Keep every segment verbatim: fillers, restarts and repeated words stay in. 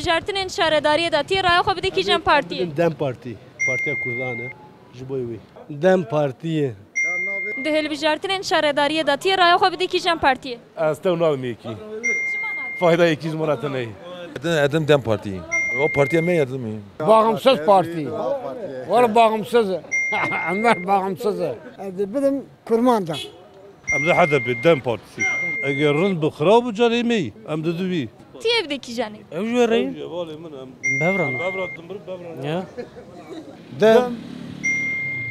Şartinên şaredariyê de tê raya xwe bidî kîjan partiyê? Dem Partî. Partiya Kurdan e. Ji bo wî. Dem Partiyê. Di hilbijartinên şaredariyê de tê raya xwe bidî kîjan partiyê? Ez tew nadim yekî. Fayda yekî ji min re tune ye. Edim, edim Dem Partî. O partiya me edim. Bağımsız parti. Wala bağımsız. Enver bağımsız. Ez bidim Kurmanca. Em di H D P, Dem Partisi. Eger rind bi xirab û carê me yî, em di divî. Tê bidî kîjanê? Ew ji wê re ye. Ew ji hevalê min em. Bevrana. Bevra, dimbir bevra. Ya. Dem.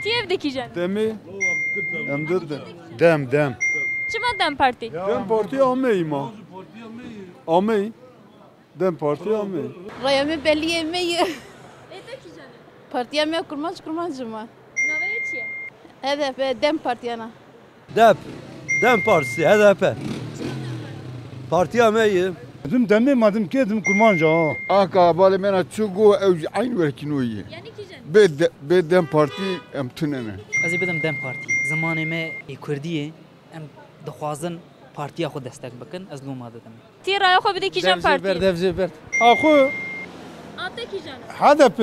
Tê bidî kîjanê? Demê. Em di de. Dem, dem. Çima Dem Partî? Dem Partî ameyî ma. Ameyî. Dem Partî ameyî. Raya me belî ye, me ye. Ê te kîjanê? Partiya me kurmanc, kurmanc ma. Navê wê çi ye? H D P, Dem Partiyana. Dep, Dem Partisi, H D P. Partiya me ye. Dim demê ma dim kê dim kurmanca ha. Aka balê me na çi go ew jî eyn wekî no ye. Yani kîjan? Bê de-, bê Dem Partî em tune ne. Ez ê bidim Dem Partî. Zimanê me ê Kurdî ye. Em dixwazin partiya xwe destek bikin. Ez loma didim. Tê raya xwe bidî kîjan partî? Dev jê ber, dev jê ber. A xwe. A te kîjan e? H D P.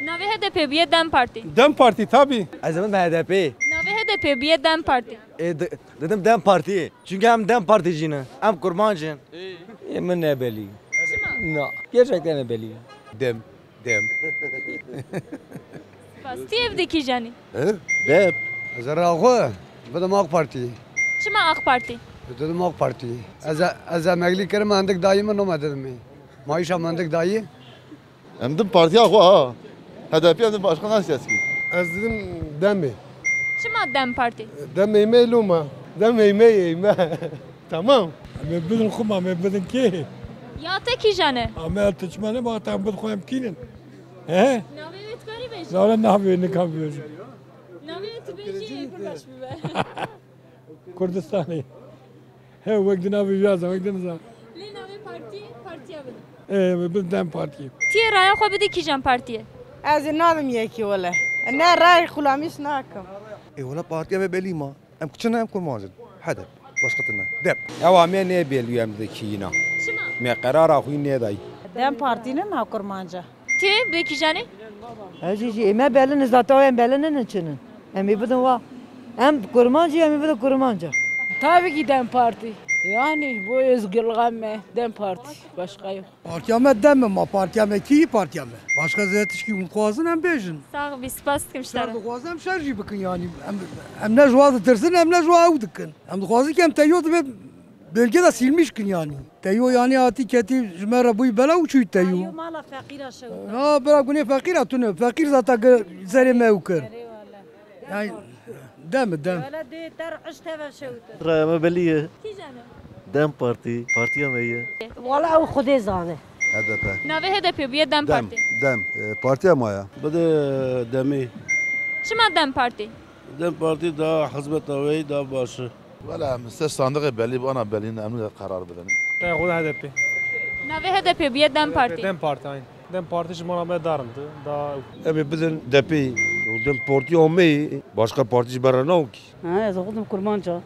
Navê H D P bûye Dem Partî. Dem Partî, tabî. Ez ê bidim H D P. Navê H D P bûye Dem Partî. Ê, di-, didim Dem Partî. Çünkü em Dem Partî jî ne. Em kurmanc in. Ê, min ne belî. Çima? Na, gerçekten ne belî. Dem. Dem. Spas. Tê bidî kîjanî? He? Dem. Ez ra xwe bidim AK Partî. Çima AK Partî? Didim AK Partî. Ez, ez emeklî kirim, hindik dayî min nome didim. Maaşa min hindik dayî. Em dim partiya xwe ha. H D P em dim başka nasıl eski? Ez didim Demê. Çima Dem Partî? Demê me loma. Demê me ye me. Tamam. Em ê bidin xwe ma, em ê bidin kê? Ya te kîjan e? Ame tu çima ne bak, em bid xwe em kînin. He? Navê wê dikarî bêjî? Zara navê wê nikam bêjim. Navê wê tu bêjî, ê Kurdaş bibe. Kurdistanê. He, wek di navê wî ya, wek di niza. Lê navê partî, partiya bidin. Ê, bidin Dem Partiyê. Tê raya xwe bidî kîjan partiyê? Ez ê nadim yekî wele. Ne ray xulamîş nakim. Ê, wele partiya me belî ma. Em kiçin em kurmanc in. Hede. Başka tine. Dep. Ewa me ne belî em dikîna. Çima? Me qerara xwe nedayî. Dem Partî ne na kurmanca. Tê bê kîjanê? Ez jî jî ê me belin, zaten em belin ne çinin. Em ê bidin wa. Em kurmancî, em ê bidin kurmanca. Tabii ki Dem Partî. Yani bu özgürlüğe me Dem Partî. Başka yok. Partiya me Dem e ma, partiya me kî partiya me. Başka zêde tişkî hûn dixwazin em bêjin. Sax bî, spas dikim ji te re. Şer dixwazin em şer jî bikin yani. Em, em ne ji wa ditirsin, em ne ji wa ew dikin. Em dixwazin ki em teyo dibe bölge de silmiş kin yani. Teyo yani hatî ketî ji me re bûyî bela û çûyî teyo. Teyo mala feqîra şewit. Ha, bira gunê feqîra tune. Feqîr zaten ge-, serê me ew kir. Erê wele. Yani, Dem e, Dem. Wele dê ter iş teve şewit. Raya me belî ye. Kîjan e? Dem Partî, partiya me ye. Wala ew Xwedê zane. H D P. Navê H D P bûye Dem Partî. Dem. E, partiya ma ya. Bide Demê. Çima Dem Partî? Dem Partî daha hizmeta wê daha baş e. Wela em ser sandiqê belî bû, ana belî ne, em ne karar bidin. Raya xwe H D P. Navê H D P bûye Dem Partî. Dem Partî, aynen. Dem Partî ji mala me darim di, da. Em ê bidin D P û Dem Partî ameyî, başka partî ji me re nawkî. Ha, ez xwe dim kurmanca.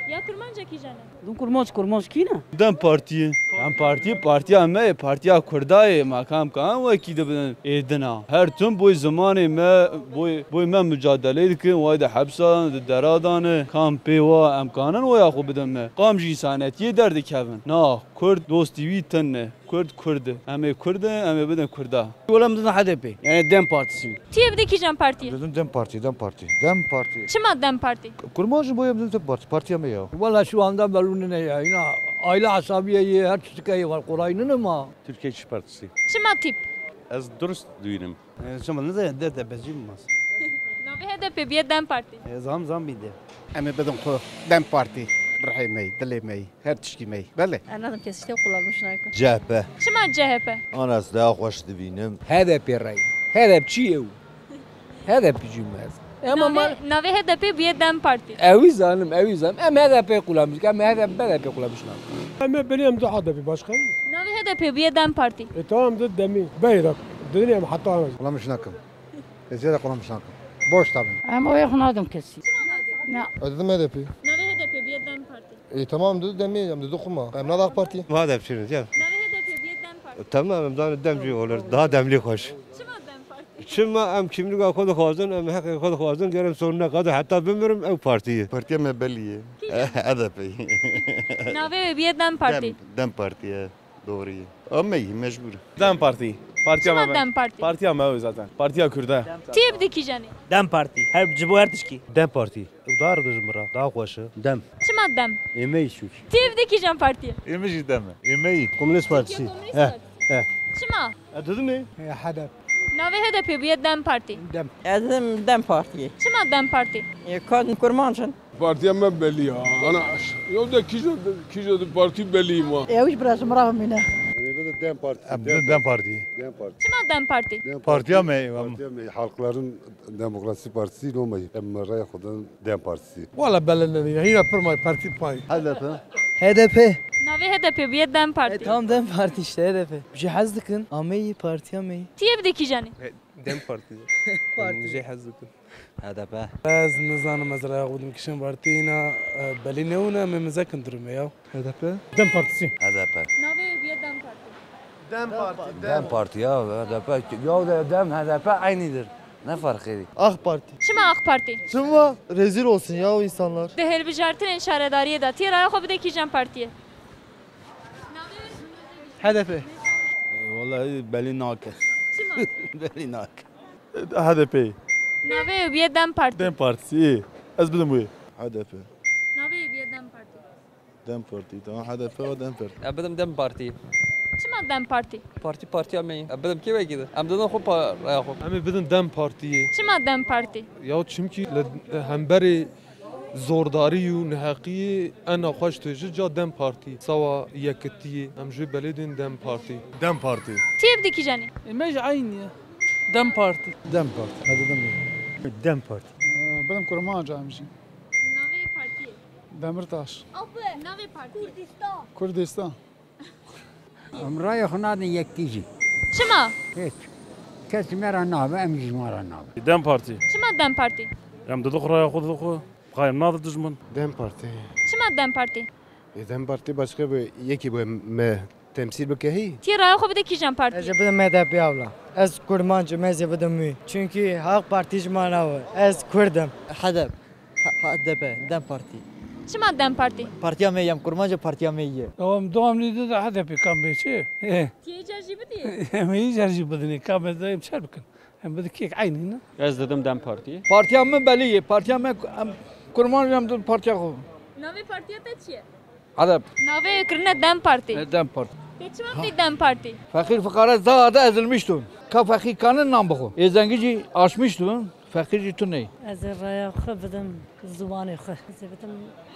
Ya kurmanca kîjan e? Dim kurmanc, kurmanc kî ne? Dem Partiyê. Em partî, partiya me ye, partiya Kurda ye, ma kam kan wekî dibin êdina. Her tim boy zimanê me, boy, boy me mücadele dikin, way de hepsa, di dera dane, kam pê wa, em kanin waya xwe bidin me. Kam ji însanetiyê derdikevin. Na, Kurd dostî wî tin ne. Kurd, Kurd e. Em ê Kurd in, em ê bidin Kurda. Wela em didin H D P. Yani Dem Partisi. Tu yê bidî kîjan partiyê? Didin Dem Partî, Dem Partî. Dem Partî. Çima Dem Partî? Kurmancî boye em didin Dem Partî. Partiya me ya. Wela şu anda belû nine ya. Yine aile asabiye ye, her tiştike ye, var kolay nine ma. Türkiye İşçi Partisi. Çima tîp? Ez dürüst duyunim. E, çima ne de, de, de bezî mas. Navê H D P bûye Dem Partî. E, zam, zam bî de. Em ê bidin xwe Dem Partî. Rihê me yî, dilê me yî, her tiştî me yî. Belê. Ez nadim kesî tê kullanmış nakim. C H P. Çima C H P? Ana ez daha xweş dibînim. H D P rey. H D P çi ew? H D P cumhuriyet. Ama ma- Navê, navê H D P bûye Dem Partî. Ewî zanim, ewî zanim. Em H D P kullanmış, em H D P, B D P kullanmış nakim. Em ê binê em du H D P başkan. Navê H D P bûye Dem Partî. E, tamam, du Demî. Beyrak. Didin em heta. Kullanmış nakim. Ez zêde kullanmış nakim. Boş tabii. Em oyê xwe nadim kesî. Çima nadî? Na. Ez didim H D P. Navê H D P bûye Dem Partî. E, tamam, didu Demê, em didu xwe ma. Em nada AK Partî. Ma H D P çi ne, gel. Navê H D P bûye Dem Partî. Tamam, em zanin dem jî olur. Daha demlî xweş. Çima dem Partî? Çima em kimlîka xwe dixwazin, em heqê xwe dixwazin, gerem sonuna kadar heta bimirim ew partî ye. Partiya me belî ye. Kî ye? H D P. Navê wê bûye dem Partî. Dem, dem Partî ye. Doğru ye. Ama iyi, mecbur. Dem Partî. Partiya Çima me. Dem Partî? Partiya me ew zaten. Partiya Kurde. Tu yê bidî kîjan î? Dem Partî. Her, ji bo her tişkî. Dem Partî. Dar dijim ra, daha xweş e. Dem. Çima dem? Ê me yî çûk. Tu yê bidî kîjan partî ye? Ê me jî dem e. Ê me yî. Komünist Partisi. Türkiye Komünist He, Partisi. He. Çima? E, dedim mi? E, H D P. Navê H D P bûye dem Partî. Dem. Ez dim dem partiyê. Çima dem Partî? E, kan kurmanc in. Partiya me belî ya. Ana, ya de kîja, kîja de partî belî ma. Ew jî biraz mira mîne. Em ê bide dem partî. Em bide dem partî. Dem partî. Çima dem Partî? Dem Partiya Partî, me, partiya me, halkların Demokrasi Partisi, no me, em raya xwe din dem Partisi. Wala belli nîne, hîna pir may partî pay. H D P. H D P. Navê H D P bûye dem Partî. E, tamam, dem Partî işte, H D P. Ji hez dikin, ameyî, partiya me yî. Tu yê bidî kîjan î? E, dem Partî. Partî. Ji hez dikin. H D P. Ez nizanim ez raya xwe bidim kîjan partî, hîna, e, belî nebûne, em ê mizekin durume ya. H D P. Dem Partisi. H D P. Navê wê bûye dem Partî. Dem Partî. Dem Partî ya, H D P. Ya de dem, H D P eynîdir. Ne farqê dî? AK Partî. Çima AK Partî? Çima? Rezil olsun ya o insanlar. Di hilbijartinên şaredariyê de tu yê raya xwe bidê kîjan partiyê? H D P. Wallahî belî nake. Çima? Belî nake. H D P. Navê wê bûye dem Partî. Dem Partisi, iyi. Ez bidim wê. H D P. Navê wê bûye dem Partî. Dem Partî, tamam, H D P ve dem Partî. Ya bidim dem Partî. Çima dem Partî? Partî partiya me ye. Ya bidim kê wekî de? Em didin xwe pa-, raya xwe. Em ê bidin dem Partiyê. Çima dem Partî? Ya çimkî li hemberê zordarî û neheqiyê ena xweş têje ca dem Partî. Sawa yekitiyê. Em jê belê dên dem Partî. Dem Partî. Tu yê bidî kîjan î? E, me jî eynî ye. Dem Partî. Dem Partî. Hadi dem. Dem Partî. Ee, bidim kurmanca em jî. Navê partiyê? Demirtaş. Navê partiyê? Kurdistan. Kurdistan. Em raya xwe nadin yekî jî. Çima? Hiç. Kes ji me re nabe, em jî ji wan re nabin. Dem Partî. Çima dem Partî? Em didin xwe raya xwe, didin xwe. Xayir nadin dijmin. Dem Partî. Çima dem Partî? E, dem Partî başka bir yekî bu me temsil bike hî. Ti raya xwe bide kîjan partî? Ez ê bidim H D P abla. Ez kurmanc im, ez ê bidim wî. Çünkü AK Partî ji me nabe. Ez Kurd im. H D P. H-, H D P, dem Partî. Çima dem partî? Partiya me ye, em kurmanc e, partiya me ye. Ew em dewam lî dide H D P kam bê çi? Ê. Ti yê car jî bidî? Em ê car jî bidinê, kam ez em çer bikin? Em bidin kêk eynî ne? Ez didim dem partî. Partiya min belî ye, partiya me em kurmanc em din partiya xwe. Navê partiya te çi ye? Edeb. Navê kirine dem partî. E, dem partî. Te çima bidî dem partî? Feqîr fiqare zada ezilmiştun. Ka feqîr kanin nan bixwe. Ê zengî jî aşmiştun. Feqîr jî tune. Ez ê raya xwe bidim ziwanê xwe. Ez ê bidim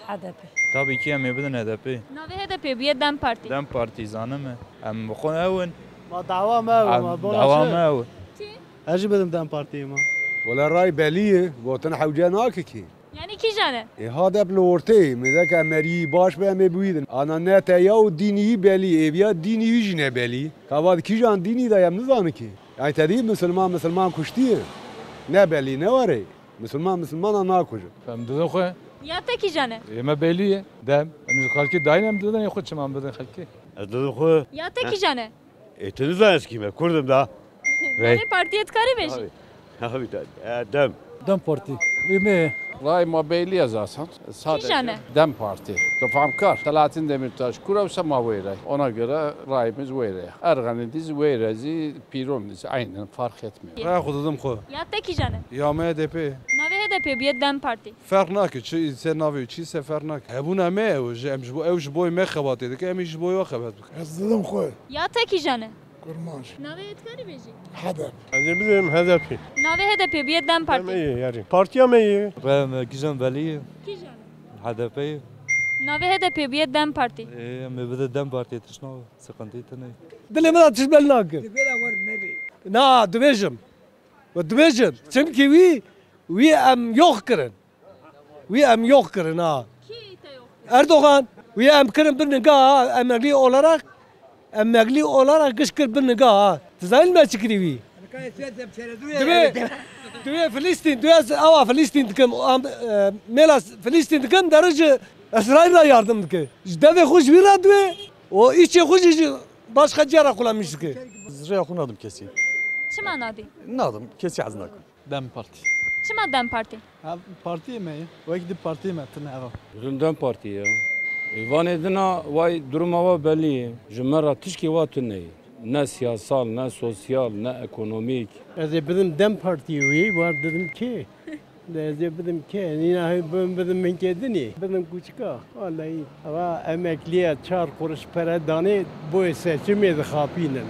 H D P. Tabii ki em ê bidin H D P. Navê H D P bûye dem partî. Dem partî zanim e. Em bi xwe ew in. Ma dawa me ew, em, ma bona dawa çi? Me ew. Çi? Ez jî bidim dem partiyê ma. Wele ray belî ye. Gotin hewce nake ki. Yani kîjan e? Ê H D P li ortê ye. Mêdeke em meriyî baş be em ê bi wî din. Ana ne te ya û dînî wî belî. Ê viya dînî wî jî ne belî. Ka va di kîjan dînî de em nizanin ki. Yani te dî misilman misilman kuştiye. Ne belî, ne were. Misilman misilmana nakuje. Em didin xwe. Ya te kîjan e? Ê me belî ye. Dem. Em ji xelkê dayîn em didin ê xwe çima em bidin xelkê? Ez didin xwe. Ya te kîjan e? Ê tu nizanî ez kî me? Kurd im da. Navê partiyê dikarî bêjî? Tabii. Tabii, tabii. E, dem. Dem Partî. Ê me. Ray ma belî ye zaten. Sadece Kîjan e? Dem Partî. Tu fehmkar. Selahattin Demirtaş kura wisa ma wêre. Ona göre rayımız wêre. Erganî diz wêre zî pîron diz aynen fark etmiyor. Raya xwe didim xwe. Ya te kîjan e? Ya me H D P. Navê H D P bûye dem partî. Ferq nake, çi ser navê çi ser ferq nake. Hebûna me ew, ji em ji bo, ew ji boyê me xebatê dike, em ê ji boyê we xebat bikin. Ez didim xwe. Ya te kîjan e? Kurmanc. Navê wê dikarî bêjî? H D P. Ez ê bidim H D P. Navê H D P bûye dem partî. Em ê yarî. Partiya me ye. Raya me kîjan belî ye. Kîjan e? H D P ye. Navê H D P bûye dem partî. Ê, em ê bide dem partiyê, tişt nabe. Sıkıntı tune. Dilê min de tişt bel nake. Divê de wer nebe. Na, dibêjim. Ve dibêjin. Çimkî wî, wî em yox kirin. Wî em yox kirin ha. Kî te yox kirin? Erdoğan. Wî em kirin bin niga ha, emeklî olarak, emeklî olarak giş kir bin niga ha. Ti zanî me çi kirî wî? Divê, divê Filistîn, divê ez awa Filistîn dikim, am, e, mêla Filistîn dikim, derê ji Îsraîl re yardım dike. Ji devê xwe ji wî re divê, û îçê xwe jî ji Başka cihara kullanmış ki. Rêya xwe nadim kesî. Çima nadî? Nadim, kesî ez nakim. Dem Partî. Çima Dem Partî? Ev partiyê me ye. Wek di partiyê me tune ev e. Bizim DEM Partî ye. Vanê dina way duruma wa belî ye. Ji me re tişkî wa tune ye. Ne siyasal, ne sosyal, ne ekonomîk. Ez ê bidim DEM Partiyê wî, war didim kê? De ez ê bidim kê? Nîna hey bidim, bidim hinkê dinê. Bidim kûçika. Wallahî. Eva emekliye çar kuruş pere danê, boyê seçimê dixapînin.